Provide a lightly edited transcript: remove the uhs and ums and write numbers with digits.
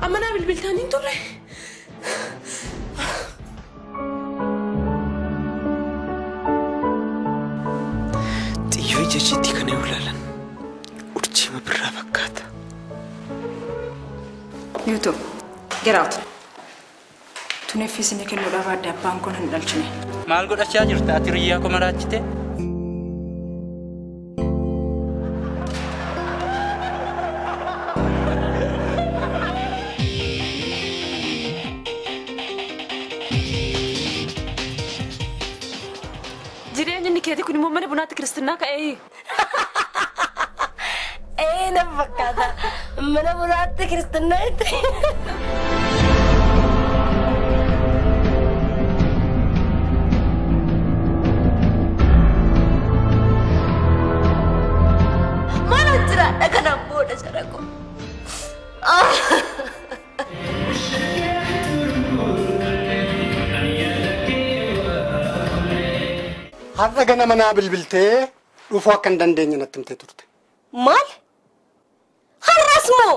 Amma naa bilbiltaanii hin turre. Xiyyoo ija isheetti kana yoo ilaalan urjiima birraa fakkaata. YouTube, get out. Tuneef isinii kennuudhaaf adda abbaan kun hin dhalchine. Maal godhachaa jirta ati riyyaa koo maraachite? Jireenyi inni keetii kun immoo mana bunaatti kiristinnaa ka'ee. Ee na fakkaata. Mana bunaatti kiristinnaa itti. Mana jiraadha kanaan booda jara koo. Har'a ganama naa bilbiltee dhufuu akka hin dandeenye natti himtee turte. Maal? Har'as moo?